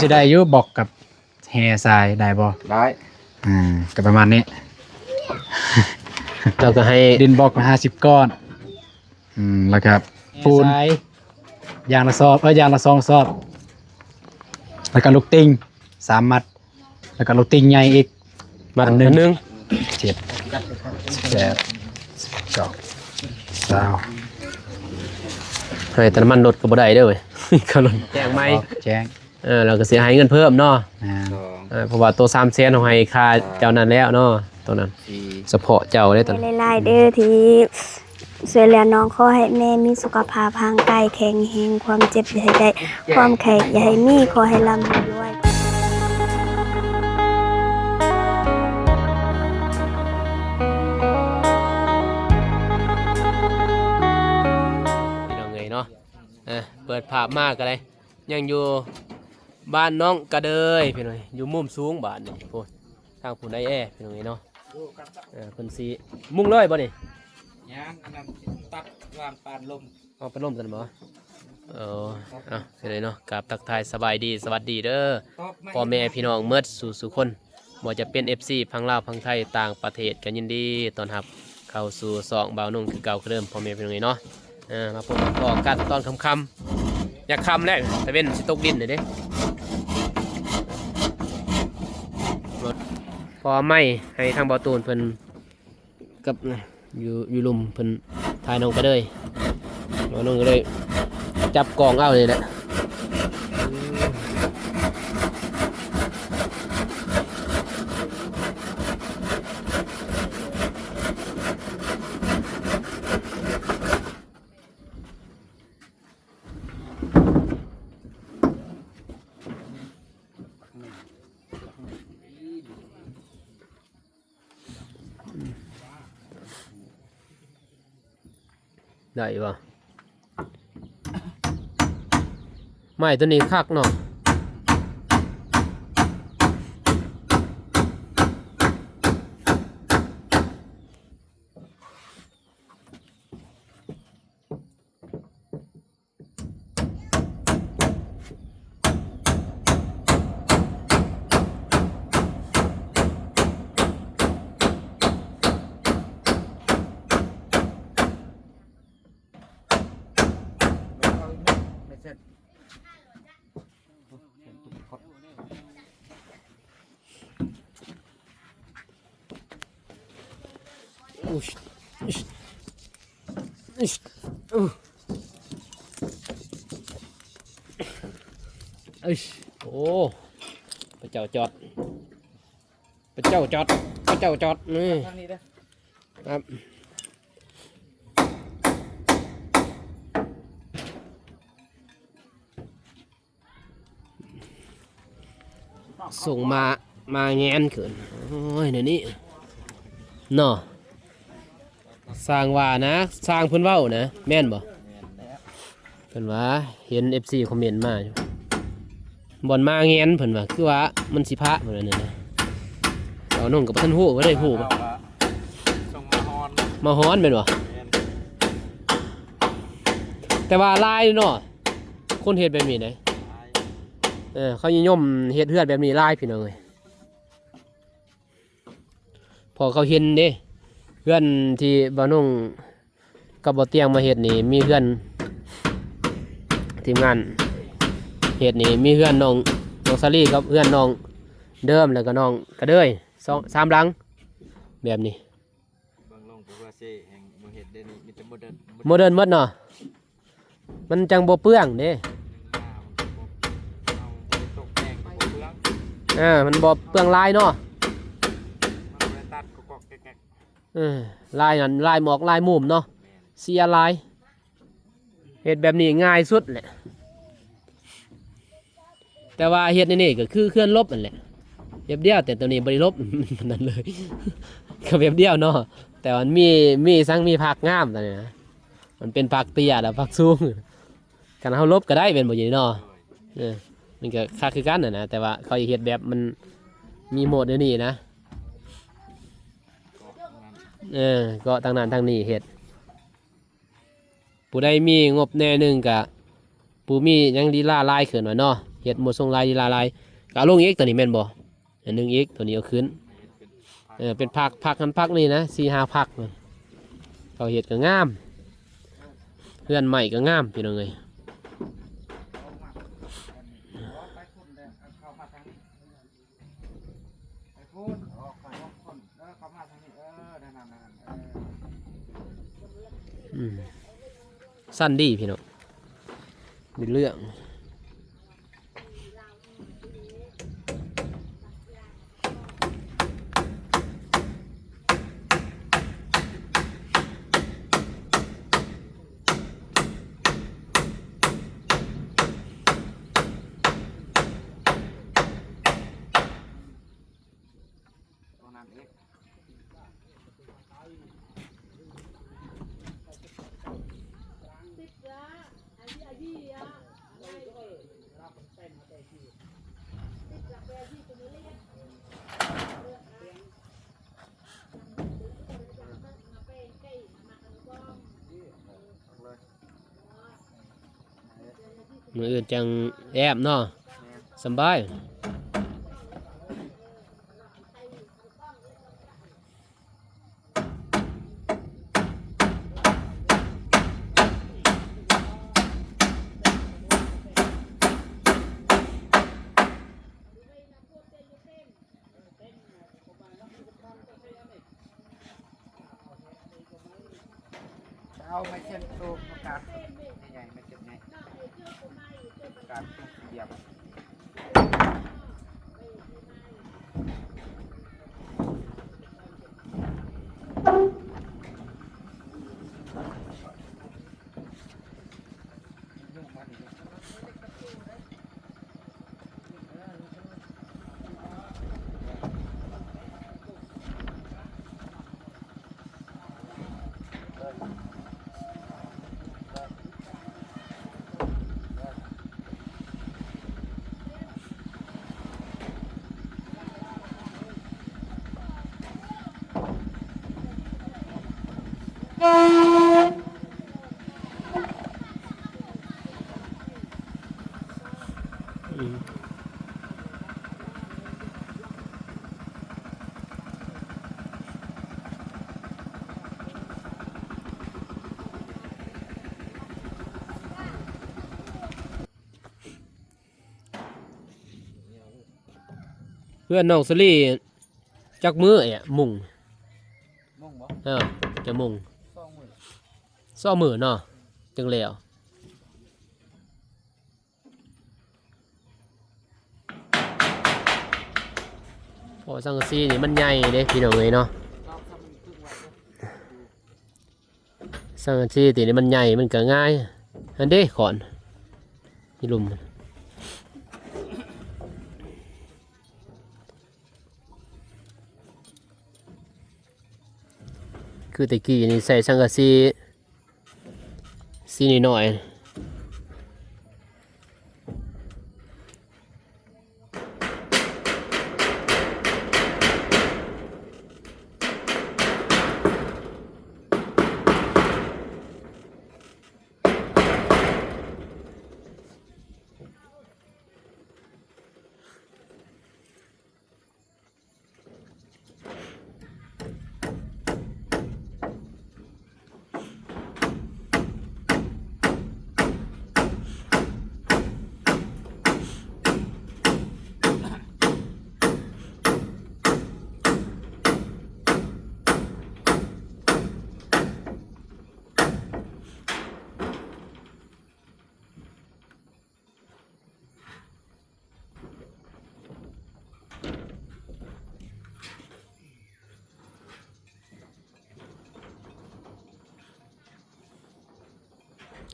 ຊິໄດ້ຢູ່ບລັອກກັບແຮ່ຊາຍໄດ້ບໍ່? ໄດ້ ອ່າ ກໍປະມານນີ້ ເຈົ້າກໍໃຫ້ດິນບລັອກຫ້າສິບກ້ອນ ອືມ ແລ້ວກໍປູນ ຊາຍ ຢ່າງລະຊອບ ເອີ ຢ່າງລະສອງຊອບ ແລ້ວກໍລູກຕິ່ງສາມມັດ ແລ້ວກໍລູກຕິ່ງໃຫຍ່ອີກມັດໜຶ່ງ ອັນໜຶ່ງ ສິບ ສິບແປດ ສິບເກົ້າ ຊາວ ໃຫ້ແຕ່ນ້ຳມັນລົດກໍບໍ່ໄດ້ເດີ້ເວີຍ ເຂົາລົດແຈ້ງໃໝ່ ແຈ້ງ ເອີ ແລ້ວກໍຊິໃຫ້ເງິນເພີ່ມເນາະ ແມ່ນ ເອີ ເພາະວ່າໂຕສາມແສນເຮົາໃຫ້ຄ່າເຈົ້ານັ້ນແລ້ວເນາະ ໂຕນັ້ນ ສະເພາະເຈົ້າເດ້ ໂຕນັ້ນ ຫຼາຍໆເດີ້ທີ່ຊ່ວຍເຫຼືອນ້ອງ ຂໍໃຫ້ແມ່ມີສຸຂະພາບຮ່າງກາຍແຂງແຮງ ຄວາມເຈັບຢ່າໃຫ້ໄດ້ ຄວາມໄຂ້ຢ່າໃຫ້ມີ ຂໍໃຫ້ລ່ຳໃຫ້ລວຍ. ພີ່ນ້ອງເອີຍເນາະ ເອີ ເປີດພາບມາກໍໄດ້ ຍັງຢູ່ບ້ານໜອງກະເດີຍ ພີ່ນ້ອງ ຢູ່ມຸມສູງບ້ານນີ້ ໂອ້ຍ ທາງຜູ້ໃດແອ ພີ່ນ້ອງເອີຍເນາະ ເອີ ເພິ່ນຊິມຸງເລີຍບໍ່ນີ້? ຍັງ ອັນນັ້ນຕັດວາງປານລົມ ເອົາປານລົມຊັ້ນບໍ່? ເອີ ເອົາ ພີ່ນ້ອງເນາະ ກາບທັກທາຍສະບາຍດີ ສະຫວັດດີເດີ້ ພໍ່ແມ່ພີ່ນ້ອງໝົດສູ່ສຸຄົນ ບໍ່ວ່າຈະເປັນເອັຟຊີ ຝັ່ງລາວ ຝັ່ງໄທ ຕ່າງປະເທດ ກໍຍິນດີຕ້ອນຮັບເຂົ້າສູ່ຊ່ອງບ່າວນຸ່ງຄືເກົ່າຄືເດີມ ພໍ່ແມ່ພີ່ນ້ອງເອີຍເນາະ ເອີ ມາພົບມາພໍ້ກັນຕອນຄ່ຳໆ ຢາກຄ່ຳແລ້ວ ຕາເວັນຊິຕົກດິນແລ້ວເດ້ ພໍໄມ້ໃຫ້ທາງບ່າວຕູນເພິ່ນ ກັບ ຢູ່ ຢູ່ລຸ່ມເພິ່ນຖ່າຍນ້ອງກະເດີຍ ນ້ອງກະເດີຍຈັບກອງເອົານີ້ແຫຼະ. ໄດ້ບໍ່? ໄມ້ຕົວນີ້ຄັກເນາະ. ໂອ້ ພະເຈົ້າຈອດ ພະເຈົ້າຈອດ ພະເຈົ້າຈອດ ນີ້ ທາງນີ້ເດີ້ ຄັບ ສົ່ງມາ ມາແງນຂຶ້ນ ໂອ້ຍ ແນວນີ້ເນາະ ຊ່າງວ່ານະ ຊ່າງເພິ່ນເວົ້ານະ ແມ່ນບໍ່? ເພິ່ນວ່າເຫັນເອັຟຊີຄອມເມັນມາຢູ່ ບ່ອນມາແງນ ເພິ່ນວ່າ ຄືວ່າມັນຊິພະ ເພິ່ນວ່ານັ້ນນະ ເອົານ້ອງກໍບໍ່ທັນຮູ້ ບໍ່ໄດ້ຮູ້ ມາຮອນ ມາຮອນແມ່ນບໍ່? ແມ່ນ ແຕ່ວ່າຫຼາຍເນາະ ຄົນເຮັດແບບນີ້ເດ້ ເອີ ເຂົານິຍົມເຮັດເຮືອນແບບນີ້ຫຼາຍ ພີ່ນ້ອງເອີຍ ເພາະເຂົາເຫັນເດ້ ເຮືອນທີ່ບ່າວນຸ່ງກັບບ່າວຕຽງມາເຮັດນີ້ ມີເຮືອນ ທີມງານເຮັດນີ້ ມີເຮືອນນ້ອງ ນ້ອງສາລີກັບເຮືອນນ້ອງເດີມ ແລ້ວກໍນ້ອງກະເດີຍ ສອງ ສາມຫຼັງ ແບບນີ້. ເບິ່ງລົງບໍ່ວ່າເຊແຫ່ງບໍ່ເຮັດເດ້ນີ້ ມີແຕ່ໂມເດີນ ໂມເດີນໝົດເນາະ ມັນຈັ່ງບໍ່ເປືອງເດ້ ເອີ ມັນບໍ່ເປືອງລາຍເນາະ ມັນບໍ່ໄດ້ຕັດກອກໆແກກໆ ເອີ ລາຍນັ້ນ ລາຍໝອກ ລາຍມຸມເນາະ ແມ່ນ ເສຍລາຍ ເຮັດແບບນີ້ງ່າຍສຸດແຫຼະ. ແຕ່ວ່າເຮັດໃນນີ້ກໍຄືເຮືອນລົບນັ້ນແຫຼະ ແບບດຽວ ແຕ່ຕົວນີ້ບໍ່ໄດ້ລົບ ນັ້ນເລີຍ ກໍແບບດຽວເນາະ ແຕ່ວ່າມັນມີ ມີສັງ ມີຜັກງາມຕົວນີ້ນະ ມັນເປັນຜັກເຕ້ຍ ແລ້ວຜັກສູງ ຄັນເຮົາລົບກໍໄດ້ແມ່ນບໍ່? ຢູ່ນີ້ເນາະ ເອີ ມັນກໍຄັກຄືກັນຫັ້ນນະ ແຕ່ວ່າເຂົາເຮັດແບບມັນມີໂໝດແນວນີ້ນະ ເອີ ກໍທາງນັ້ນທາງນີ້ເຮັດ. ຜູ້ໃດມີງົບແດ່ໜຶ່ງກະ ຜູ້ມີຫຍັງລີລາຫຼາຍຂຶ້ນວ່າເນາະ ເຮັດໝົດ ສົ່ງລາຍ ລາຍ ລາຍ ກໍເອົາລົງອີກ ຕົວນີ້ແມ່ນບໍ່? ອັນໜຶ່ງອີກ ຕົວນີ້ເອົາຂຶ້ນ ເອີ ເປັນພັກ ພັກຫັ້ນພັກນີ້ນະ ສີ່ຫ້າພັກ ເຂົາເຮັດກໍງາມ ເຮືອນໃໝ່ກໍງາມ ພີ່ນ້ອງເອີຍ. ອືມ ສັ້ນດີພີ່ນ້ອງ ເປັນເລື່ອງ. ມື້ອື່ນຈັ່ງແອບເນາະ ສຳບາຍ. ເອົາໄມ້ເສັ້ນໂຕປະກາດໃຫຍ່ໆ ໄມ້ເສັ້ນໃຫຍ່ ປະກາດສີ່ຫຼ່ຽມ. ເຮືອນນ້ອງສາລີຈັກມື້ແອະມຸງ? ມຸງບໍ່? ເອີ ຈັກມຸງ? ສອງມື້ ສອງມື້ເນາະ ຈຶ່ງແລ້ວ. ເພາະວ່າສັງກະສີນີ້ມັນໃຫຍ່ເດ້ ພີ່ນ້ອງເອີຍເນາະ. ສັງກະສີນີ້ມັນໃຫຍ່ ມັນກໍງ່າຍ. ຫັ້ນເດ້ ຂອນຢູ່ລຸ່ມ ຄືແຕ່ກີ້ນີ້ໃສ່ສັງກະສີ ສີນ້ອຍໆ.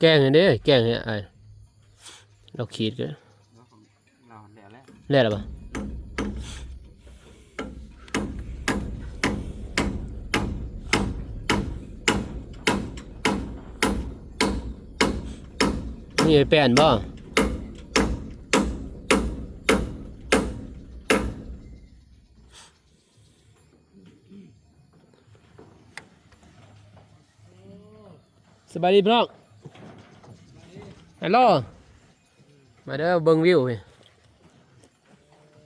ແກ້ງໃຫ້ເດ້ ແກ້ງໃຫ້ອ້າຍ ລາວຂີດກໍ ແລ້ວແລ້ວ ແລ້ວແລ້ວບໍ່? ນີ້ໄອ້ແປ້ນບໍ່? ສະບາຍດີພີ່ນ້ອງ ຮັລໂຫຼ ມາເດີ ເບິ່ງວິວນີ້.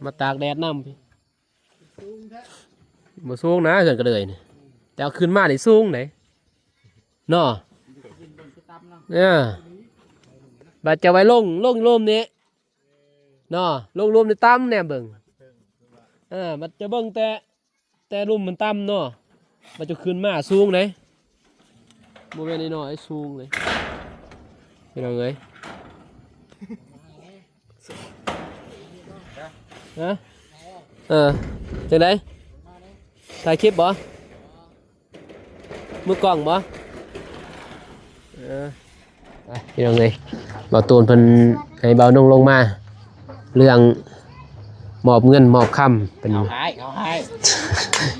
ມາຕາກແດດນຳ ບໍ່ສູງນະ ເຮືອນກະເດີຍນີ້ ແຕ່ເອົາຂຶ້ນມານີ້ສູງເດ້ເນາະ. ເອີ ບາດຈະໄວ້ລົງ ລົງລຸ່ມນີ້ເນາະ ລົງລຸ່ມນີ້ຕ່ຳແນມເບິ່ງ. ເອີ ບາດຈະເບິ່ງແຕ່ ແຕ່ລຸ່ມມັນຕ່ຳເນາະ ມັນຈະຂຶ້ນມາສູງເດ້ ບໍ່ແມ່ນນ້ອຍໆ ສູງເດ້ ພີ່ນ້ອງເອີຍ. ຮະ ເອີ ຈັ່ງໃດ ຖ່າຍຄລິບບໍ່? ມືກ້ອງບໍ່? ເອີ ໄປ ພີ່ນ້ອງເອີຍ ບ່າວຕູນເພິ່ນໃຫ້ບ່າວນົງລົງມາ ເລື່ອງມອບເງິນມອບຄຳ ເປັນ ເຂົາຮ້າຍ ເຂົາຮ້າຍ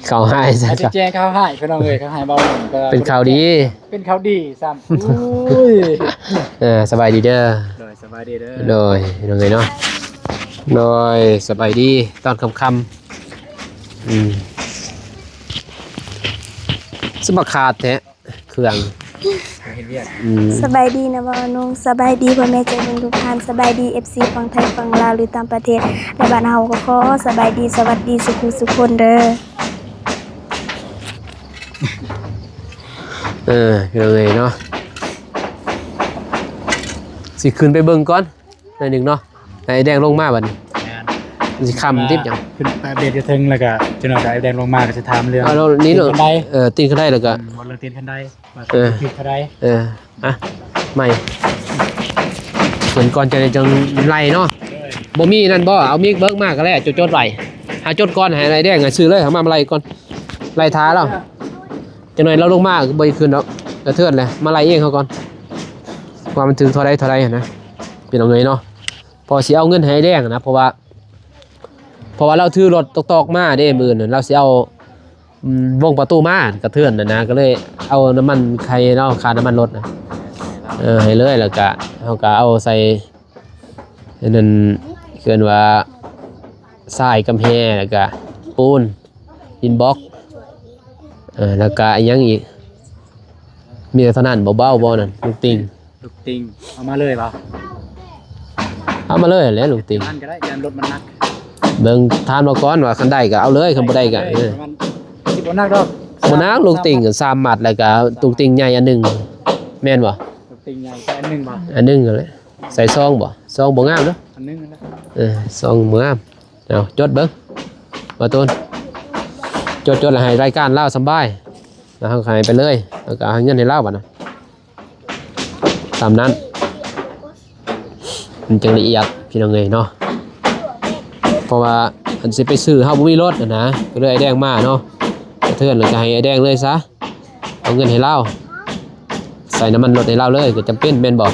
ເຂົາຮ້າຍ ເຂົາຊິແຈ້ງເຂົາຮ້າຍ ພີ່ນ້ອງເອີຍ ເຂົາຮ້າຍບ່າວນົງ ເປັນຂ່າວດີ ເປັນຂ່າວດີຊ້ຳ. ໂອ້ຍ ເອີ ສະບາຍດີເດີ ໂດຍ ສະບາຍດີເດີ ໂດຍ ພີ່ນ້ອງເອີຍເນາະ ໂດຍ ສະບາຍດີຕອນຄ່ຳໆ. ອືມ ສະບາຍຂາດແທ້ ເຄື່ອງ ເຮັດວຽກ ອືມ ສະບາຍດີນະບ່າວນົງ ສະບາຍດີພໍ່ແມ່ໃຈບຸນທຸກທ່ານ ສະບາຍດີເອັຟຊີຝັ່ງໄທຝັ່ງລາວ ຫຼືຕ່າງປະເທດ ແລະບ້ານເຮົາກໍຂໍສະບາຍດີ ສະຫວັດດີສຸຂູສຸຄົນເດີ. ເອີ ພີ່ນ້ອງເອີຍເນາະ ຊິຂຶ້ນໄປເບິ່ງກ່ອນ ໜ້ອຍໜຶ່ງເນາະ ໃຫ້ອ້າຍແດງລົງມາບັດນີ້ ແມ່ນ ມັນຊິຄ່ຳຕິດຫຍັງ ຂຶ້ນໄປອັບເດດຢູ່ເທິງ ແລ້ວກະຈັກໜ້ອຍກະອ້າຍແດງລົງມາກະຊິຖາມເລື່ອງ ເອົາ ນີ້ເນາະ ຕີນຄັນໄດ ເອີ ຕີນຄັນໄດ ແລ້ວກະ ອືມ ບໍ່ເລື່ອງຕີນຄັນໄດ ເອີ ອ່ະ ໄມ້ ເບິ່ງກ່ອນ ຈັ່ງໃດຈັ່ງໄລ່ເນາະ ບໍ່ມີນັ້ນບໍ່ ເອົາມີເບິ່ງມາກະແລ້ວ ຈົດໆໄວ້ ຫາຈົດກ່ອນ ໃຫ້ອ້າຍແດງຊື້ເລີຍ ເອົາມາໄລ່ກ່ອນ ໄລ່ຖ້າລາວ ຈັກໜ້ອຍລາວລົງມາກໍບໍ່ໄດ້ຂຶ້ນດອກ ກະເທີນແຫຼະ ມາໄລ່ເອງເຮົາກ່ອນ ວ່າມັນຖືກເທົ່າໃດເທົ່າໃດຫັ້ນນະ ພີ່ນ້ອງເອີຍເນາະ. ເພາະຊິເອົາເງິນໃຫ້ອ້າຍແດງນະ ເພາະວ່າ ເພາະວ່າລາວຖືລົດຕອກໆມາເດ້ ມື້ອື່ນລາວຊິເອົາ ອືມ ວົງປະຕູມາກະເທີນຫັ້ນນະ ກໍເລີຍເອົານ້ຳມັນໃຫ້ລາວ ຄ່ານ້ຳມັນລົດນະ ເອີ ໃຫ້ເລີຍ ແລ້ວກະເຮົາກະເອົາໃສ່ ອັນນັ້ນ ເອີ້ນວ່າ ຊາຍກຳແພງ ແລ້ວກະປູນ ດິນບລັອກ ເອີ ແລ້ວກະອີ່ຫຍັງອີກ ມີແຕ່ເທົ່ານັ້ນບໍ່ ເບົາບໍ່ນັ້ນ ລູກຕິ່ງ ລູກຕິ່ງ ເອົາມາເລີຍບໍ່? ເອົາມາເລີຍແຫຼະລູກຕິ່ງ ມັນກໍໄດ້ ຢ້ານລົດມັນໜັກ ເບິ່ງຖາມລາວກ່ອນວ່າຄັນໄດ້ກໍເອົາເລີຍ ຄັນບໍ່ໄດ້ກໍ ເອີ ມັນຊິບໍ່ໜັກດອກ ບໍ່ໜັກ ລູກຕິ່ງສາມມັດ ແລ້ວກະລູກຕິ່ງໃຫຍ່ອັນໜຶ່ງ ແມ່ນບໍ່? ລູກຕິ່ງໃຫຍ່ແຕ່ອັນໜຶ່ງບໍ່? ອັນໜຶ່ງຫັ້ນແຫຼະ ໃສ່ຊອງບໍ່? ຊອງບໍ່ງາມເນາະ ອັນໜຶ່ງຫັ້ນແຫຼະ ເອີ ຊອງບໍ່ງາມ. ເອົາ ຈົດເບິ່ງ ບ່າວຕູນ ຈົດໆ ແລ້ວໃຫ້ລາຍການລາວສຳບາຍ ແລ້ວເຮົາກໍໃຫ້ໄປເລີຍ ແລ້ວກໍເອົາເງິນໃຫ້ລາວບັດນະ ຕາມນັ້ນ ມັນຈັ່ງລະອຽດ ພີ່ນ້ອງເອີຍເນາະ ເພາະວ່າອັນຊິໄປຊື້ ເຮົາບໍ່ມີລົດຫັ້ນນະ ກໍເລີຍອ້າຍແດງມາເນາະ ກະເທີນ ແລ້ວກໍໃຫ້ອ້າຍແດງເລີຍຊະ. ເອົາເງິນໃຫ້ລາວ ໃສ່ນ້ຳມັນລົດໃຫ້ລາວເລີຍ ກໍຈຳເປັນແມ່ນບໍ່?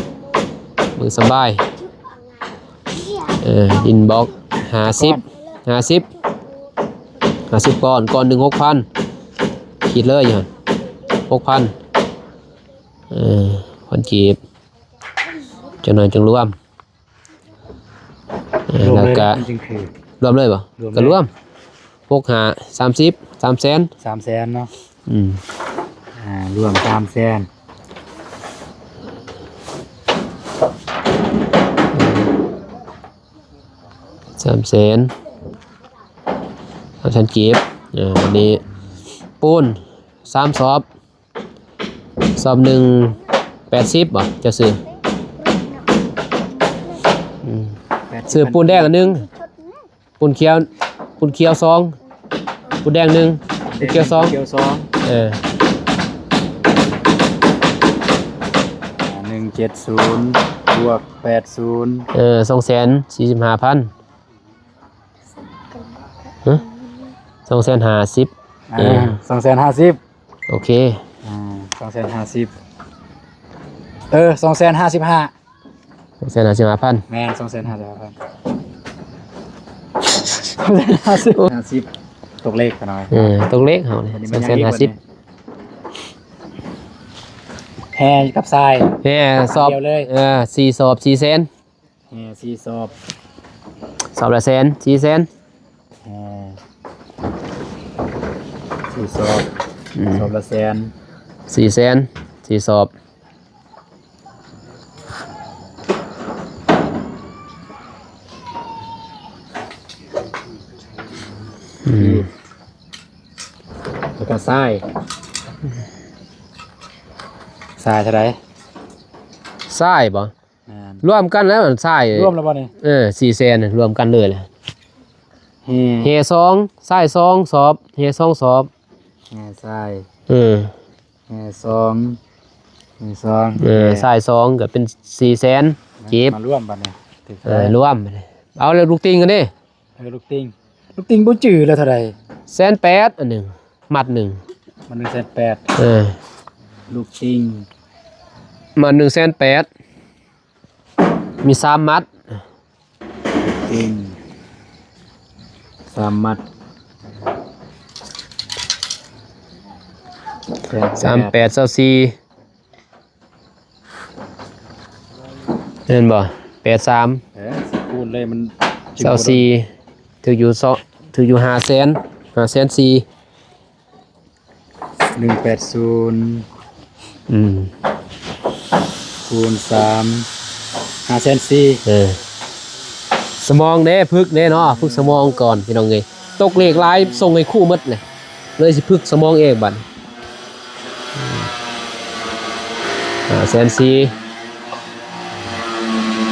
ມື້ສະບາຍ ເອີ ອິນບັອກ ຫ້າສິບ ຫ້າສິບ ຫ້າສິບກ້ອນ ກ້ອນໜຶ່ງຫົກພັນ ຄິດເລີຍຢູ່ຫັ້ນ ຫົກພັນ ເອີ ພັນກີບ ຈັກໜ້ອຍຈັ່ງລວມ. ເອີ ລວມເລີຍ ແລ້ວກະ ມັນຈຶ່ງຖືກ ລວມເລີຍບໍ່? ລວມເລີຍ ກະລວມ ຫົກຫ້າ ສາມສິບ ສາມແສນ ສາມແສນເນາະ ອືມ ອ່າ ລວມສາມແສນ ສາມແສນ ສາມແສນກີບ ເອີ ອັນນີ້ປູນສາມສອບ ສອບໜຶ່ງ ແປດສິບບໍ່ ເຈົ້າຊື້? ອືມ ແປດສິບ ຊື້ປູນແດງອັນໜຶ່ງ ປູນຂຽວ ປູນຂຽວສອງ ປູນແດງໜຶ່ງ ປູນຂຽວສອງ ຂຽວສອງ ເອີ ອ່າ ໜຶ່ງເຈັດສູນ ບວກແປດສູນ ເອີ ສອງແສນສີ່ສິບຫ້າພັນ ຮະ ສອງແສນຫ້າສິບ ອ່າ ເອີ ສອງແສນຫ້າສິບ ໂອເຄ ອ່າ ສອງແສນຫ້າສິບ ເອີ ສອງແສນຫ້າສິບຫ້າ ສອງແສນຫ້າສິບຫ້າພັນ ແມ່ນ ສອງແສນຫ້າສິບຫ້າພັນ ສອງແສນຫ້າສິບ ຫ້າສິບ ຕົກເລກຂະນ້ອຍ ເອີ ຕົກເລກເຮົານີ້ ສອງແສນຫ້າສິບ ແຮ່ກັບຊາຍ ແຮ່ສອບ ດຽວເລີຍ ເອີ ສີ່ສອບ ສີ່ແສນ ແຮ່ສີ່ສອບ ສອບລະແສນ ສີ່ແສນ ແຮ່ສີ່ສອບ ອືມ ສອບລະແສນ ສີ່ແສນ ສີ່ສອບ. ອືມ ແລ້ວກໍຊາຍ ຊາຍເທົ່າໃດ? ຊາຍບໍ່? ແມ່ນ ລວມກັນແລ້ວຊາຍ ລວມແລ້ວບໍ່ນີ້? ເອີ ສີ່ແສນ ລວມກັນເລີຍແຫຼະ ແຮ່ ແຮ່ສອງ ຊາຍສອງສອບ ແຮ່ສອງສອບ ແຮ່ຊາຍ ເອີ ແຮ່ສອງ ແຮ່ສອງ ເອີ ຊາຍສອງກໍເປັນສີ່ແສນກີບ ມາລວມບັດນີ້ ເອີ ລວມ ເອົາແລ້ວລູກຕິ່ງກັນເດ້ ເອີ ລູກຕິ່ງ ລູກຕິ່ງບໍ່ຈື່ແລ້ວເທົ່າໃດ? ແສນແປດ ອັນໜຶ່ງ ມັດໜຶ່ງ ມັດໜຶ່ງແສນແປດ ເອີ ລູກຕິ່ງ ມັດໜຶ່ງແສນແປດ ມີສາມມັດ ຕິ່ງ ສາມມັດ ສາມແປດ ຊາວສີ່ ແມ່ນບໍ່? ແປດສາມ ເອີ ຊິຄູນເລີຍ ມັນ ຊາວສີ່ ຖືກຢູ່ ຖືກຢູ່ຫ້າແສນ ຫ້າແສນສີ່ ໜຶ່ງແປດສູນ ອືມ ຄູນສາມ ຫ້າແສນສີ່ ເອີ ສະໝອງເດ້ ຝຶກເດ້ເນາະ ຝຶກສະໝອງກ່ອນພີ່ນ້ອງເອີຍ ຕົກເລກຫຼາຍ ສົ່ງໃຫ້ຄູໝົດເລີຍ ເລີຍຊິຝຶກສະໝອງເອງບັດ ຫ້າແສນສີ່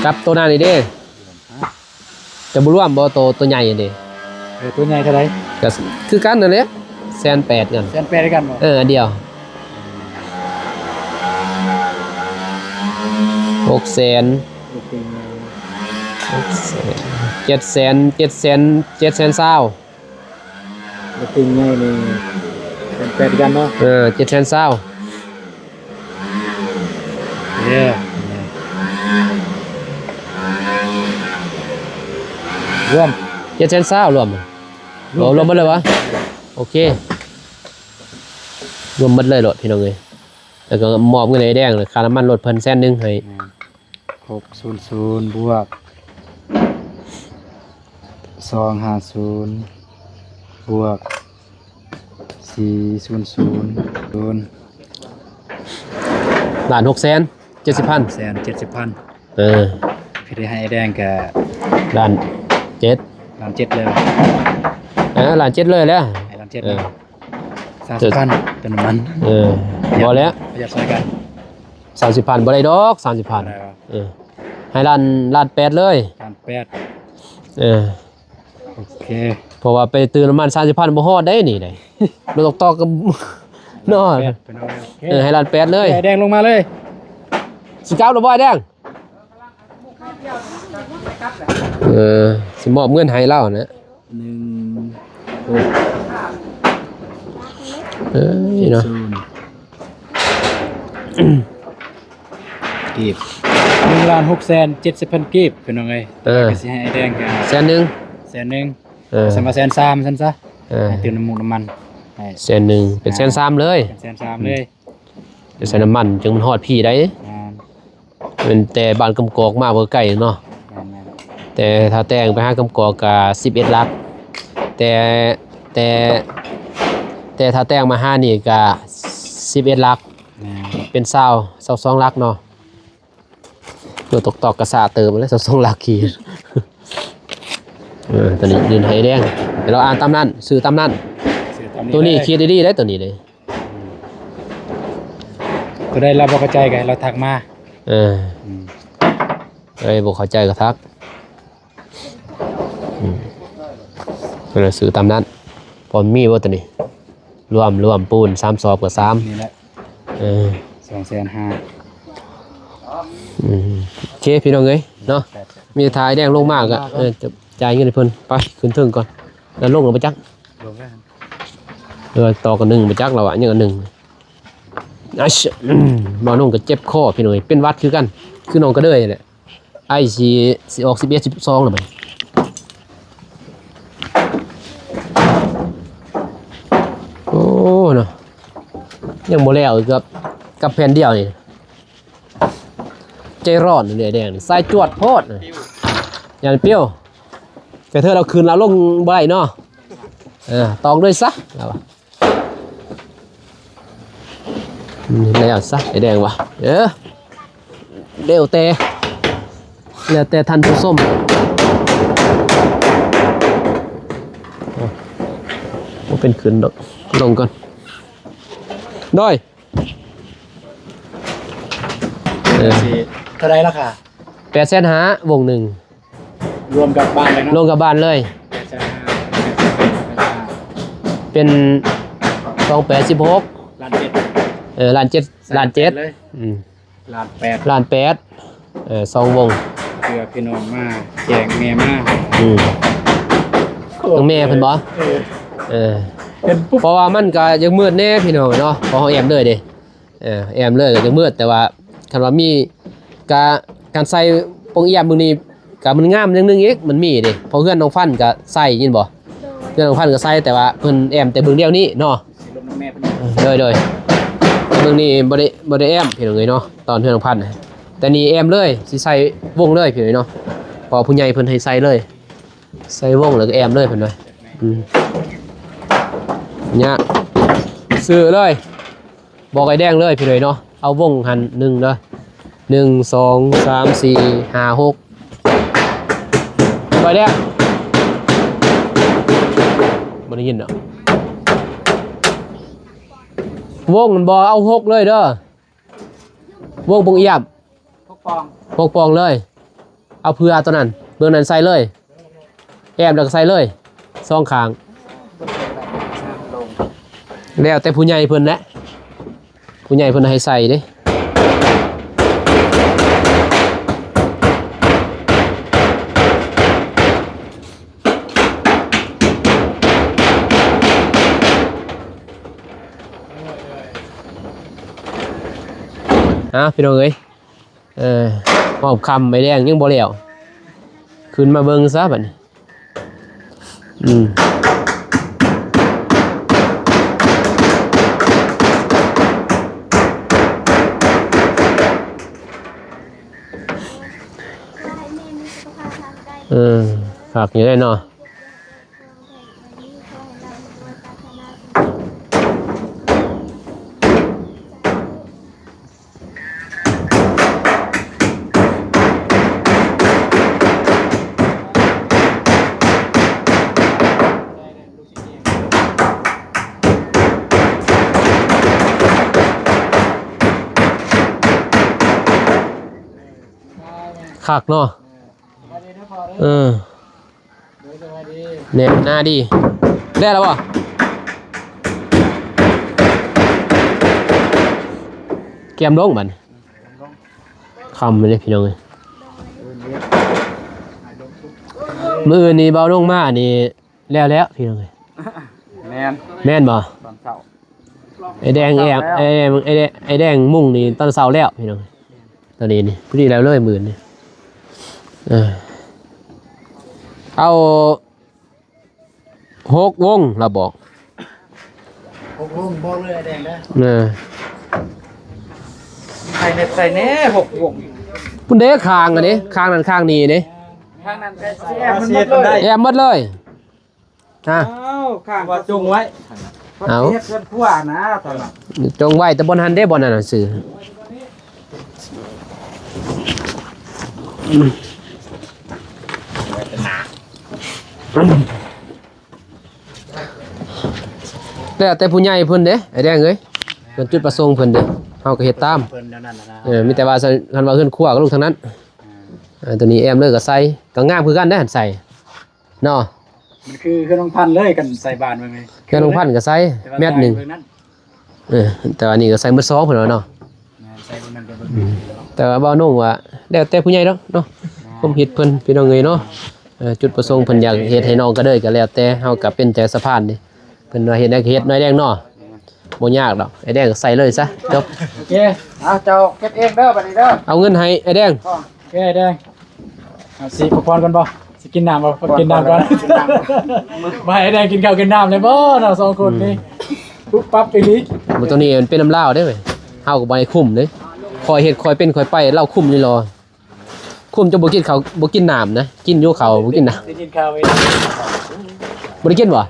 ກັບໂຕນັ້ນອີກເດ້ ຈະບໍ່ລວມບໍ່ ໂຕ ໂຕໃຫຍ່ເດ້? ເອີ ໂຕໃຫຍ່ເທົ່າໃດ? ກໍຄືກັນນັ້ນແຫຼະ ແສນແປດກັນ ແສນແປດຄືກັນບໍ່? ເອີ ອັນດຽວ ຫົກແສນ ຫົກແສນ ເຈັດແສນ ເຈັດແສນ ເຈັດແສນຊາວ ຕົວຕິ່ງໃຫຍ່ນີ້ແສນແປດຄືກັນເນາະ ເອີ ເຈັດແສນຊາວ ເອີ ລວມ ເຈັດແສນຊາວລວມ ລວມ ໂອ້ ລວມໝົດເລີຍຫວາ? ໂອເຄ ລວມໝົດເລີຍໂລດພີ່ນ້ອງເອີຍ ແລ້ວກໍມອບເງິນໃຫ້ອ້າຍແດງ ຄ່ານ້ຳມັນລົດເພິ່ນແສນໜຶ່ງໃຫ້ ແມ່ນ ຫົກສູນສູນ ບວກ ສອງຫ້າສູນ ບວກ ສີ່ສູນສູນ ລ້ານຫົກແສນເຈັດສິບພັນ ແສນເຈັດສິບພັນ ເອີ ຄືໄດ້ໃຫ້ອ້າຍແດງກະລ້ານເຈັດ ລ້ານເຈັດເລີຍ ເອີ ລ້ານເຈັດເລີຍແຫຼະ ໃຫ້ລ້ານເຈັດ ເອີ ສາມສິບພັນ ເຕີມນ້ຳມັນ ເອີ ບໍ່ແລ້ວ ປະຢັດຊ່ອຍກັນ ສາມສິບພັນ ບໍ່ໄດ້ດອກ ສາມສິບພັນ ບໍ່ໄດ້ຫວາ? ເອີ ໃຫ້ລ້ານ ລ້ານແປດເລີຍ ລ້ານແປດ ເອີ ໂອເຄ ເພາະວ່າໄປເຕີມນ້ຳມັນສາມສິບພັນ ບໍ່ຮອດໄດ໋ນີ້ໄດ໋ ລົດຕອກໆ ກໍ ເນາະ ແປດ ເປັນໂອເຄ ເອີ ໃຫ້ລ້ານແປດເລີຍ ໄອ້ແດງລົງມາເລີຍ ຊິກັບແລ້ວບໍ່ໄອ້ແດງ? ເອີ ຊິມອບເງິນໃຫ້ລາວນະ ໜຶ່ງ ຫົກ ເອີຍເນາະ ສູນ ກີບ ໜຶ່ງລ້ານຫົກແສນເຈັດສິບພັນກີບ ພີ່ນ້ອງເອີຍ ເອີ ກໍຊິໃຫ້ອ້າຍແດງກະແສນໜຶ່ງ ແສນໜຶ່ງ ເອີ ສຳວ່າແສນສາມຊັ້ນຊະ ເອີ ໃຫ້ຕື່ມນ້ຳມັນ ແສນໜຶ່ງ ເປັນແສນສາມເລີຍ ເປັນແສນສາມເລີຍ ຈະໃສ່ນ້ຳມັນຈຶ່ງມັນຮອດພີ້ໄດ໋ ແມ່ນ ແມ່ນແຕ່ບ້ານກຳກອກມາບໍ່ໄກເນາະ ແມ່ນໆ ແຕ່ຖ້າແຕ່ງໄປຫາກຳກອກກະສິບເອັດຫຼັກ ແຕ່ ແຕ່ ແຕ່ຖ້າແຕ່ງມາຫານີ້ກະສິບເອັດຫຼັກ ແມ່ນ ເປັນຊາວ ຊາວສອງຫຼັກເນາະ ຕົວຕອກໆກະສາເຕີມແລ້ວ ຊາວສອງຫຼັກກີບ ເອີ ຕົວນີ້ຍື່ນໃຫ້ແດງ ແລ້ວອ່ານຕາມນັ້ນ ຊື້ຕາມນັ້ນ ຊື້ຕາມນີ້ ຕົວນີ້ ເດີ ຂີດດີໆໄດ໋ ຕົວນີ້ເດ້ ຜູ້ໃດລາວບໍ່ເຂົ້າໃຈກໍໃຫ້ລາວທັກມາ ເອີ ອືມ ຜູ້ໃດບໍ່ເຂົ້າໃຈກໍທັກ ອືມ ກໍເລີຍຊື້ຕາມນັ້ນ ພໍມີບໍ່ຕົວນີ້ ລວມ ລວມປູນສາມສອບກໍສາມ ນີ້ແຫຼະ ເອີ ສອງແສນຫ້າ ອືມ ໂອເຄ ພີ່ນ້ອງເອີຍເນາະ ມີແຕ່ຖ້າອ້າຍແດງລົງມາກໍ ເອີ ຈ່າຍເງິນໃຫ້ເພິ່ນ ໄປຂຶ້ນເທິງກ່ອນ ແລ້ວລົງແລ້ວບໍ່ຈັກ ລົງແລ້ວ ເອີ ຕອກອັນໜຶ່ງບໍ່ຈັກແລ້ວອະ ຍັງອັນໜຶ່ງ ອາຊະ ອືມ ບ່າວໜຸ່ງກໍເຈັບຄໍພີ່ນ້ອງເອີຍ ເປັນຫວັດຄືກັນ ຄືນ້ອງກະເດີຍແຫຼະ ໄອຊິ ຊິອອກສິບເອັດ ສິບສອງແລ້ວບັດນີ້ ໂອ້ ເນາະ ຍັງບໍ່ແລ້ວອີກກັບ ກັບແຜ່ນດຽວນີ້ ໃຈຮ້ອນເດ້ແດງນີ້ ສາຍຈວດໂພດ ຢ້ານປິວ ກະເທີດເອົາຂຶ້ນເອົາລົງບໍ່ໄດ້ເນາະ ເອີ ຕອງເລີຍຊະ ລາວວ່າ ອືມ ແລ້ວຊະ ໄອ້ແດງວ່າ ເອີ ແລ້ວແຕ່ ແລ້ວແຕ່ທ່ານຜູ້ຊົມ ເອົາ ບໍ່ເປັນຂຶ້ນດອກ ລົງກ່ອນ ໂດຍ ເອີ ຊິເທົ່າໃດລາຄາ? ແປດແສນຫ້າ ວົງໜຶ່ງ ລວມກັບບ້ານເລີຍເນາະ ລວມກັບບ້ານເລີຍ ແປດແສນຫ້າ ເປັນສອງແປດສິບຫົກ ລ້ານເຈັດ ເອີ ລ້ານເຈັດ ລ້ານເຈັດ ລ້ານເຈັດ ເລີຍ ອືມ ລ້ານແປດ ລ້ານແປດ ເອີ ສອງວົງ ເພື່ອພີ່ນ້ອງມາແຈ້ງແມ່ມາ ອືມ ທາງແມ່ເພິ່ນບໍ? ເອີ ເອີ ເຫັນປຸບ ເພາະວ່າມັນກະຢາກມືດແດ່ພີ່ນ້ອງເນາະ ເພາະເຮົາແອ້ມເລີຍເດ້ ເອີ ແອ້ມເລີຍກະຈະມືດ ແຕ່ວ່າຄັນວ່າມີກະ ການໃສ່ປ່ອງອຽມມື້ນີ້ກະມັນງາມຢ່າງໜຶ່ງອີກ ມັນມີເດ້ ເພາະເຮືອນນ້ອງພັນກະໃສ່ ຍິນບໍ່? ເຮືອນນ້ອງພັນກະໃສ່ ແຕ່ວ່າເພິ່ນແອ້ມແຕ່ເບື້ອງດຽວນີ້ເນາະ ໂດຍ ໂດຍ ເບື້ອງນີ້ບໍ່ໄດ້ ບໍ່ໄດ້ແອ້ມພີ່ນ້ອງເອີຍເນາະ ຕອນເຮືອນນ້ອງພັນ ແຕ່ນີ້ແອ້ມເລີຍ ຊິໃສ່ວົງເລີຍພີ່ນ້ອງເນາະ ເພາະວ່າຜູ້ໃຫຍ່ເພິ່ນໃຫ້ໃສ່ເລີຍ ໃສ່ວົງແລ້ວກະແອ້ມເລີຍເພິ່ນວ່າ ອືມ ຍາກ ຊື້ເລີຍ ບອກອ້າຍແດງເລີຍພີ່ນ້ອງເນາະ ເອົາວົງຫັ້ນໜຶ່ງເດີ ໜຶ່ງ ສອງ ສາມ ສີ່ ຫ້າ ຫົກ ອ້າຍແດງ ບໍ່ໄດ້ຍິນດອກ ວົງມັນບໍ່ເອົາຫົກເລີຍເດີ ວົງປົງອຽມ ຫົກປ່ອງ ຫົກປ່ອງເລີຍ ເອົາເຜື່ອຕົວນັ້ນ ເບື້ອງນັ້ນໃສ່ເລີຍ ແອ້ມແລ້ວກະໃສ່ເລີຍ ສອງຂ້າງ ແລ້ວແຕ່ຜູ້ໃຫຍ່ເພິ່ນແຫຼະ ຜູ້ໃຫຍ່ເພິ່ນໃຫ້ໃສ່ເດ້. ອ້າວ ພີ່ນ້ອງເອີຍ ເອີ ຮອບຄ່ຳ ໄອ້ແດງຍັງບໍ່ແລ້ວ ຂຶ້ນມາເບິ່ງຊະບັດນີ້ ອືມ ເອີ ຄັກຢູ່ເດ້ເນາະ. ຄັກເນາະ ເອີ. ແໜ້ນໜາດີ ແລ້ວລະບໍ່? ກຽມລົງບັດນີ້ ຄ່ຳເລີຍພີ່ນ້ອງເອີຍ ມື້ອື່ນນີ້ເບົາລົງມານີ້ ແລ້ວແລ້ວພີ່ນ້ອງເອີຍ ແມ່ນ ແມ່ນບໍ່? ຕອນເຊົ້າ ໄອ້ແດງແອບ ຕອນເຊົ້າແລ້ວ ໄອ້ແດງ ໄອ້ແດງ ໄອ້ແດງມຸງນີ້ຕອນເຊົ້າແລ້ວພີ່ນ້ອງ ຕອນນີ້ນີ້ ພໍດີແລ້ວເລີຍມື້ນີ້ ເອີ ເອົາຫົກວົງລະບອກ ຫົກວົງບອກເລີຍໄອ້ແດງເດີ ເອີ ໃສ່ແນ່ ໃສ່ແນ່ຫົກວົງ ພຸ້ນເດ້ ຂ້າງອັນນີ້ ຂ້າງນັ້ນຂ້າງນີ້ເດ້ ຂ້າງນັ້ນໃສ່ ແອບໝົດເລີຍ ແອບໝົດເລີຍ. ຮະ ອ້າວ ຂ້າງວ່າຈົ່ງໄວ້ ເອົາ ເຮັດເຮືອນຄົວນະ ຕອນນັ້ນ ຈົ່ງໄວ້ແຕ່ບ່ອນຫັ້ນເດ້ ບ່ອນນັ້ນຊື່ ແລ້ວແຕ່ຜູ້ໃຫຍ່ເພິ່ນເດ້ ໄອ້ແດງເອີຍ ເພິ່ນຈຸດປະສົງເພິ່ນເດ້ ເຮົາກໍເຮັດຕາມ ເອີ ມີແຕ່ວ່າ ຄັນວ່າເຮືອນຄົວກໍລົງທາງນັ້ນ ເອີ ຕົວນີ້ແອ້ມເລີຍກໍໃສ່ ກໍງາມຄືກັນເດ້ ໃສ່ ເນາະ ມັນຄືເຮືອນນ້ອງພັນເລີຍ ຄັນໃສ່ບານເບິ່ງນີ້ ເຮືອນນ້ອງພັນກໍໃສ່ແມັດໜຶ່ງ ເອີ ແຕ່ວ່ານີ້ກໍໃສ່ໝົດສອງເພິ່ນວ່າເນາະ ແມ່ນ ໃສ່ເບິ່ງນັ້ນກໍເບິ່ງນີ້ ອືມ ແຕ່ວ່າບ່າວໂໜ່ງວ່າ ແລ້ວແຕ່ຜູ້ໃຫຍ່ດອກເນາະ ແມ່ນ ຄວາມຄິດເພິ່ນພີ່ນ້ອງເອີຍເນາະ ເອີ ຈຸດປະສົງເພິ່ນຢາກເຮັດໃຫ້ນ້ອງກະເດີຍ ກໍແລ້ວແຕ່ ເຮົາກໍເປັນໃຈສະພານເດ້ ເພິ່ນວ່າເຮັດໃດກໍເຮັດໜ້ອຍແດງເນາະ ບໍ່ຍາກດອກ ໄອ້ແດງກໍໃສ່ເລີຍຊະ ຈົບ ໂອເຄ ເອົາ ເຈົ້າເກັບເອງເດີ ບັດນີ້ເດີ ເອົາເງິນໃຫ້ໄອ້ແດງ ໂອເຄ ໄອ້ແດງ ເອົາ ຊິພັກຜ່ອນກ່ອນບໍ່? ຊິກິນນ້ຳບໍ່? ກິນນ້ຳກ່ອນ ມາໃຫ້ໄອ້ແດງກິນເຂົ້າກິນນ້ຳແລ້ວບໍ່ເນາະ ສອງຄົນນີ້ ປຸບປັບອີ່ຫຼີ ບໍ່ ຕົວນີ້ມັນເປັນນຳລາວເດ້ເວີຍ ເຮົາກໍບໍ່ໃຫ້ຄຸມເດ້ ຂ້ອຍເຮັດຂ້ອຍເປັນຂ້ອຍໄປ ລາວຄຸມນີ້ລະ ຄຸມຈົນບໍ່ກິນເຂົ້າບໍ່ກິນນ້ຳນະ ກິນຢູ່ເຂົ້າບໍ່ກິນນ້ຳ ໄດ້ກິນເຂົ້າໄວ້ ບໍ່ໄດ້ກິນບໍ່?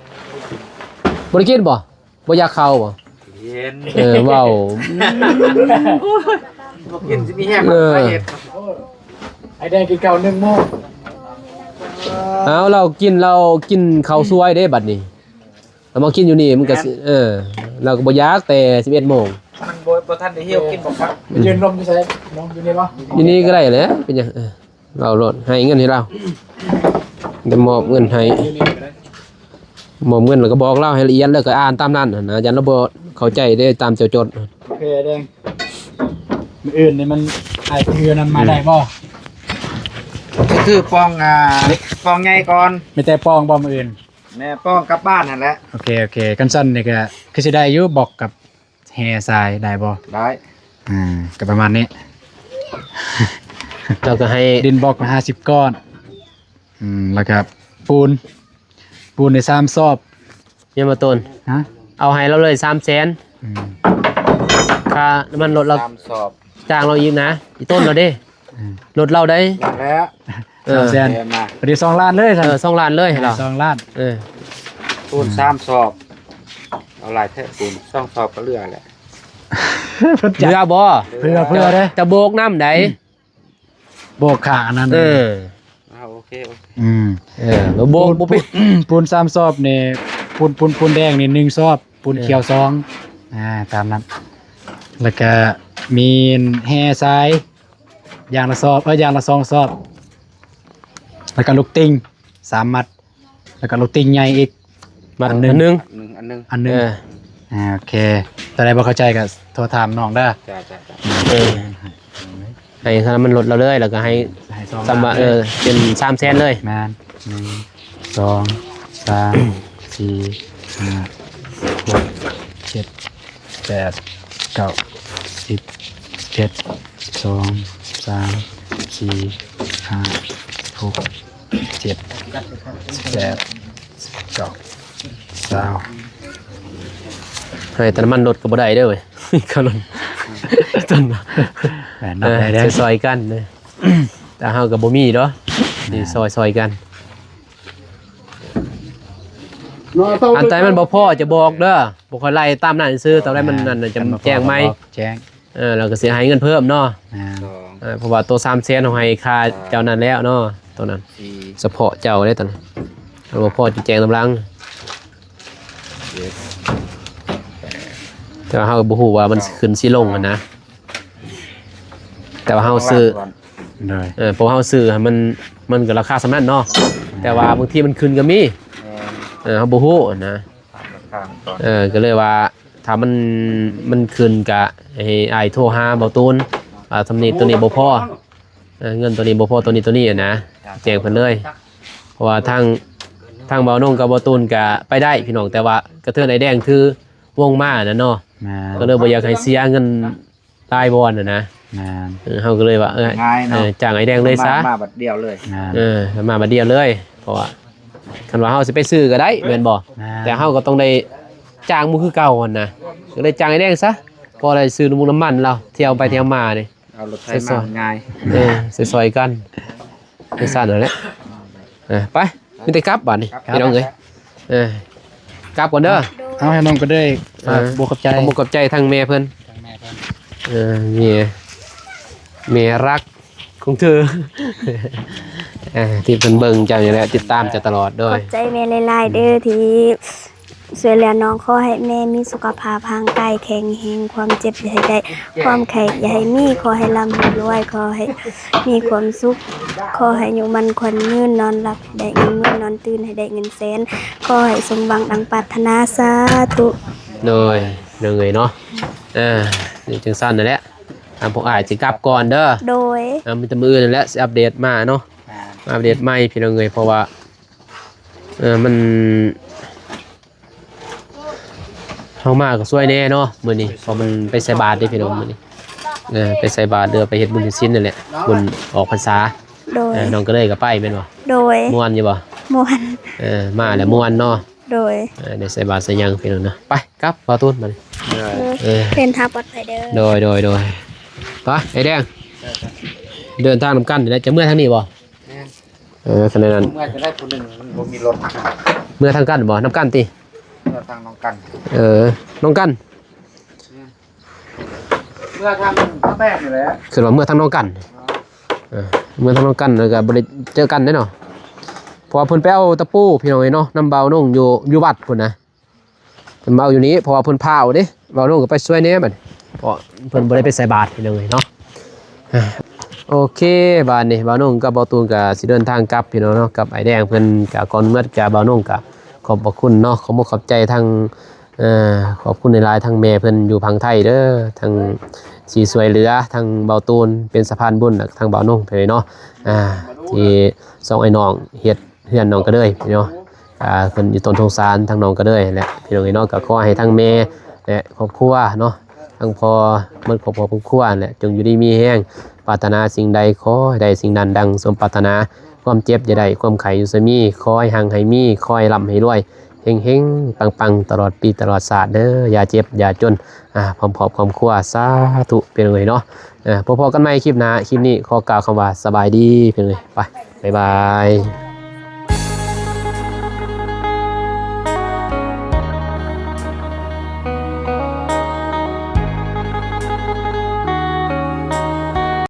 ບໍ່ໄດ້ກິນບໍ່? ບໍ່ຢາກເຂົ້າບໍ່? ເຫັນ ເອີ ເວົ້າ ບໍ່ກິນຊິມີແຮງ ເອີ ມາເຮັດ ໄອ້ແດງກິນເຂົ້າໜຶ່ງໂມງ ເອົາ ລາວກິນ ລາວກິນເຂົ້າສວຍເດ້ບັດນີ້ ຖ້າມາກິນຢູ່ນີ້ມັນກໍຊິ ແມ່ນ ເອີ ລາວກໍບໍ່ຢາກແຕ່ສິບເອັດໂມງ ມັນບໍ່ ບໍ່ທັນໄດ້ຫິວກິນບໍ່ຄັກ ໄປຢືນລົມຢູ່ໃສ? ລົມຢູ່ນີ້ບໍ່? ຢູ່ນີ້ກໍໄດ້ແຫຼະ ເປັນຫຍັງ? ເອີ ເວົ້າໂລດ ໃຫ້ເງິນໃຫ້ລາວ ໄດ້ມອບເງິນໃຫ້ ຢູ່ນີ້ກໍໄດ້ ມອບເງິນແລ້ວກໍບອກລາວໃຫ້ລະອຽດ ແລ້ວກໍອ່ານຕາມນັ້ນຫັ້ນນະ ຢ້ານລາວບໍ່ເຂົ້າໃຈເດ້ ຕາມເຈົ້າຈົດ. ໂອເຄແດງ ມື້ອື່ນນີ້ມັນ ອ້າຍຄືນັ້ນມາ ອືມ ໄດ້ບໍ່? ກໍຄືປ່ອງ ອ່າ ປ່ອງໃຫຍ່ກ່ອນ ມີແຕ່ປ່ອງບໍ່ມື້ອື່ນ? ແມ່ ປ່ອງກັບບ້ານຫັ້ນແຫຼະ. ໂອເຄ ໂອເຄ ຄັນຊັ້ນນີ້ກໍຄືຊິໄດ້ຢູ່ ບລັອກກັບແຮ່ຊາຍໄດ້ບໍ່? ໄດ້ ອ່າ ກໍປະມານນີ້ ເຈົ້າກໍໃຫ້ດິນບລັອກຫ້າສິບກ້ອນ ອືມ ແລ້ວກໍປູນ ປູນໄດ້ສາມຊອບ ແມ່ນບໍ່ໂຕນ? ຮະ? ເອົາໃຫ້ລາວເລີຍສາມແສນ ອືມ ຄ່ານ້ຳມັນລົດລາວ ສາມຊອບ ຈ້າງລາວອີກນະ ອີໂຕນລາວເດ້ ອືມ ລົດລາວໄດ໋ ນັ້ນແຫຼະ ເອີ ສາມແສນ ເອີ ມາ ພໍດີສອງລ້ານເລີຍຊັ້ນ ເອີ ສອງລ້ານເລີຍ ເອີ ລາວ ສອງລ້ານ ເອີ ປູນສາມຊອບ ເອົາຫຼາຍແທ້ ປູນສອງຊອບກໍເຫຼືອແຫຼະ ເຫຼືອບໍ່? ເຫຼືອ ເພື່ອເດ້ ຈະໂບກນຳໃດ໋ ອືມ ໂບກຂ້າງອັນນັ້ນ ເອີ ອ່າ ໂອເຄ ໂອເຄ ອືມ ເອີ ໂບກ ປູນ ບໍ່ເປັນ ປູນ ປູນສາມຊອບນີ້ ປູນ ປູນ ປູນແດງນີ້ໜຶ່ງຊອບ ປູນຂຽວ ເອີ ສອງ ອ່າ ຕາມນັ້ນ ແລ້ວກະມີແຮ່ຊາຍ ຢ່າງລະຊອບ ເອີ ຢ່າງລະສອງຊອບ ແລ້ວກະລູກຕິ່ງສາມມັດ ແລ້ວກໍລູກຕິ່ງໃຫຍ່ອີກ ມັດ ອັນໜຶ່ງ ອັນໜຶ່ງ ອັນໜຶ່ງ ເອີ ອ່າ ໂອເຄ ໂຕໃດບໍ່ເຂົ້າໃຈກໍໂທຖາມນ້ອງເດີ ຈ້າ ຈ້າ ຈ້າ ເອີ ໃຫ້ ໃຫ້ສາມມັນລົດລາວເລີຍ ແລ້ວກໍໃຫ້ ໃຫ້ສອງລ້ານ ສາມວ່າ ເອີ ເປັນສາມແສນເລີຍ ແມ່ນ ໜຶ່ງ ສອງ ສາມ ສີ່ ຫ້າ ຫົກ ເຈັດ ແປດ ເກົ້າ ສິບ ສິບເອັດ ສອງ ສາມ ສີ່ ຫ້າ ຫົກ ເຈັດ ແປດ ເກົ້າ ຊາວ ໃຫ້ແຕ່ນ້ຳມັນລົດກໍບໍ່ໄດ້ເດີເວີຍ ຄ່າລົດ ແມ່ນ ເອີ ໄດ້ ໄດ້ ຊ່ອຍໆກັນເດີ ແຕ່ເຮົາກໍບໍ່ມີດອກ ແມ່ນ ຊິຊ່ອຍໆກັນ ອັນໃດມັນບໍ່ພໍຈະບອກເດີ ບໍ່ຄ່ອຍໄລ່ຕາມນັ້ນຊື່ ຕອນໃດມັນນັ້ນຈະແຈ້ງໃໝ່ ແຈ້ງ ເອີ ແລ້ວກໍຊິໃຫ້ເງິນເພີ່ມເນາະ ແມ່ນ ເອີ ເພາະວ່າໂຕສາມແສນເຮົາໃຫ້ຄ່າເຈົ້ານັ້ນແລ້ວເນາະ ໂຕນັ້ນ ສະເພາະເຈົ້າເດ້ ໂຕນັ້ນ ຄັນບໍ່ພໍຈະແຈ້ງຕາມຫຼັງ ແຕ່ວ່າເຮົາກໍບໍ່ຮູ້ວ່າມັນຊິຂຶ້ນຊິລົງຫັ້ນນະ ແຕ່ວ່າເຮົາຊື້ ໂດຍ ເອີ ເພາະເຮົາຊື້ຫັ້ນມັນ ມັນກໍລາຄາສ່ຳນັ້ນເນາະ ແຕ່ວ່າບາງທີມັນຂຶ້ນກໍມີ ແມ່ນ ເອີ ເຮົາບໍ່ຮູ້ຫັ້ນນະ ເອີ ກໍເລີຍວ່າ ຖ້າມັນ ມັນຂຶ້ນກະໃຫ້ອ້າຍໂທຫາເບົາຕູນ ວ່າສ່ຳນີ້ ໂຕນີ້ບໍ່ພໍ ເອີ ເງິນໂຕນີ້ບໍ່ພໍ ໂຕນີ້ ໂຕນີ້ນະ ແຈ້ງເພິ່ນເລີຍ ເພາະວ່າທາງ ທາງເບົານົງກັບເບົາຕູນກະໄປໄດ້ພີ່ນ້ອງ ແຕ່ວ່າກະເທີນອ້າຍແດງຖືວົງມານະເນາະ ແມ່ນ ກໍເລີຍບໍ່ຢາກໃຫ້ເສຍເງິນ ຫຼາຍບ່ອນຫັ້ນນະ ແມ່ນ ເອີ ເຮົາກໍເລີຍວ່າ ເອີ ງ່າຍເນາະ ເອີ ຈ້າງອ້າຍແດງເລີຍຊະ ມາບັດດຽວເລີຍ ແມ່ນ ເອີ ມາບັດດຽວເລີຍ ເພາະວ່າ ຄັນວ່າເຮົາຊິໄປຊື້ກໍໄດ້ແມ່ນບໍ່ ແມ່ນ ແຕ່ເຮົາກໍຕ້ອງໄດ້ຈ້າງໝູ່ຄືເກົ່າຫັ້ນນະ ກໍເລີຍຈ້າງອ້າຍແດງຊະ ພໍໄດ້ຊື້ນ້ຳມັນລາວ ທ່ຽວໄປທ່ຽວມານີ້ ເອົາລົດໄຖມາງ່າຍ ເອີ ຊ່ອຍໆກັນ ຈັ່ງຊັ້ນຫັ້ນແຫຼະ ເອີ ໄປ ມີແຕ່ກັບບາດນີ້ ກັບ ພີ່ນ້ອງເອີຍ ເອີ ກັບກ່ອນເດີ ເອົາໃຫ້ນ້ອງກໍໄດ້ ເອີ ຝາກບອກຂອບໃຈ ຂອບອົກຂອບໃຈທາງແມ່ເພິ່ນ ທາງແມ່ເພິ່ນ ເອີ ແມ່ ແມ່ຮັກຂອງເທີ ເອີ ທີ່ເພິ່ນເບິ່ງເຈົ້ານີ້ແຫຼະ ຕິດຕາມເຈົ້າຕະຫຼອດ ໂດຍ ຂອບໃຈແມ່ຫຼາຍໆເດີທີ່ ຊ່ວຍເຫຼືອນ້ອງ ຂໍໃຫ້ແມ່ມີສຸຂະພາບຮ່າງກາຍແຂງແຮງ ຄວາມເຈັບຢ່າໃຫ້ໄດ້ ຄວາມໄຂ້ຢ່າໃຫ້ມີ ຂໍໃຫ້ລ່ຳໃຫ້ລວຍ ຂໍໃຫ້ມີຄວາມສຸກ ຂໍໃຫ້ອາຍຸໝັ້ນຂວັນຍືນ ນອນຫຼັບໄດ້ເງິນໝື່ນ ນອນຕື່ນໃຫ້ໄດ້ເງິນແສນ ຂໍໃຫ້ສົມຫວັງດັ່ງປາດຖະໜາ ສາທຸ. ໂດຍ ນ້ອງເອີຍເນາະ ເອີ ຈັ່ງຊັ້ນນັ້ນແຫຼະ ທາງພວກອ້າຍຊິກັບກ່ອນເດີ ໂດຍ ເອີ ມີແຕ່ມື້ອື່ນນັ້ນແຫຼະຊິອັບເດດມາເນາະ ມາອັບເດດໃໝ່ພີ່ນ້ອງເອີຍ ເພາະວ່າ ເອີ ມັນ ເຮົາມາກໍຊ່ວຍແດ່ເນາະມື້ນີ້ ເພາະມັນໄປໃສ່ບາດເດ້ພີ່ນ້ອງມື້ນີ້ ເອີ ໄປໃສ່ບາດ ຫຼືວ່າໄປເຮັດບຸນເຮັດສິນນັ້ນແຫຼະ ບຸນອອກພັນສາ ໂດຍ ເອີ ນ້ອງກໍເລີຍກໍໄປແມ່ນບໍ່? ໂດຍ ມ່ວນຢູ່ບໍ່? ມ່ວນ ເອີ ມາແລ້ວມ່ວນເນາະ ໂດຍ ເອີ ໄດ້ໃສ່ບາດໃສ່ຫຍັງພີ່ນ້ອງເນາະ ໄປກັບບ່າວຕູນບາດນີ້ ເອີ ເດີນທາງປອດໄພເດີ ໂດຍ ໂດຍ ໂດຍ ໄປອ້າຍແດງ ເດີນທາງນຳກັນນີ້ແຫຼະ ຈະເມືອທາງນີ້ບໍ່? ແມ່ນ ເອີ ຄັນນັ້ນ ເມື່ອຈະໄດ້ຜູ້ໜຶ່ງ ມັນບໍ່ມີລົດ ເມືອທາງກັນບໍ່? ນຳກັນຕິ? ເມືອທາງນ້ອງກັນ ເອີ ນ້ອງກັນ ແມ່ນ ເມືອທາງຕາແປດນີ້ແຫຼະ ຄືວ່າເມືອທາງນ້ອງກັນ ເອີ ເມືອທາງນ້ອງກັນ ແລ້ວກໍບໍ່ໄດ້ເຈີກັນເດ້ເນາະ ເພາະວ່າເພິ່ນໄປເອົາຕະປູພີ່ນ້ອງເອີຍເນາະ ນຳບ່າວນົງຢູ່ ຢູ່ວັດພຸ້ນນະ ເວົ້າຢູ່ນີ້ ເພາະວ່າເພິ່ນພາເດ້ ບ່າວນົງກໍໄປຊ່ວຍແດ່ບັດ ເພາະເພິ່ນບໍ່ໄດ້ໄປໃສ່ບາດພີ່ນ້ອງເອີຍເນາະ. ໂອເຄ ບາດນີ້ບ່າວນົງກັບບ່າວຕູນກໍຊິເດີນທາງກັບພີ່ນ້ອງເນາະ ກັບອ້າຍແດງເພິ່ນ. ກໍກ່ອນອື່ນໝົດກໍບ່າວນົງກໍຂອບພະຄຸນເນາະ ຂອບອົກຂອບໃຈທັງ ເອີ ຂອບຄຸນຫຼາຍໆ ທັງແມ່ເພິ່ນຢູ່ຝັ່ງໄທເດີ ທັງທີ່ຊ່ວຍເຫຼືອ ທັງບ່າວຕູນເປັນສະພານບຸນ ແລະ ທັງບ່າວນົງເພິ່ນເນາະ ອ່າ ທີ່ສອງອ້າຍນ້ອງເຮັດເຮືອນນ້ອງກະເດີຍເນາະ. ອ່າ ເພິ່ນຢູ່ຕົ້ນສົງສານທັງນ້ອງກະເດີຍແຫຼະພີ່ນ້ອງເນາະ. ກໍຂໍໃຫ້ທັງແມ່ ແລະ ຄອບຄົວເນາະ ທັງພໍ່ ໝົດຄອບຄົວຄອບຄົວແຫຼະ ຈົ່ງຢູ່ດີມີແຮງ ປາດຖະໜາສິ່ງໃດຂໍໃຫ້ໄດ້ສິ່ງນັ້ນດັ່ງສົມປາດຖະໜາ. ຄວາມເຈັບຢ່າໄດ້ ຄວາມໄຂ້ຢ່າໄດ້ມີ ຂໍໃຫ້ຮັ່ງໃຫ້ມີ ຂໍໃຫ້ລ່ຳໃຫ້ລວຍ ເຮັງໆ ປັງໆ ຕະຫຼອດປີຕະຫຼອດຊາດເດີ ຢ່າເຈັບຢ່າຈົນ ອ່າ ພ້ອມຄອບຄອບຄົວ ສາທຸ ພີ່ນ້ອງເອີຍເນາະ. ອ່າ ພໍ້ກັນໃໝ່ຄລິບໜ້າ ຄລິບນີ້ຂໍກ່າວຄຳວ່າສະບາຍດີ ພີ່ນ້ອງເອີຍ ໄປ ບາຍບາຍ.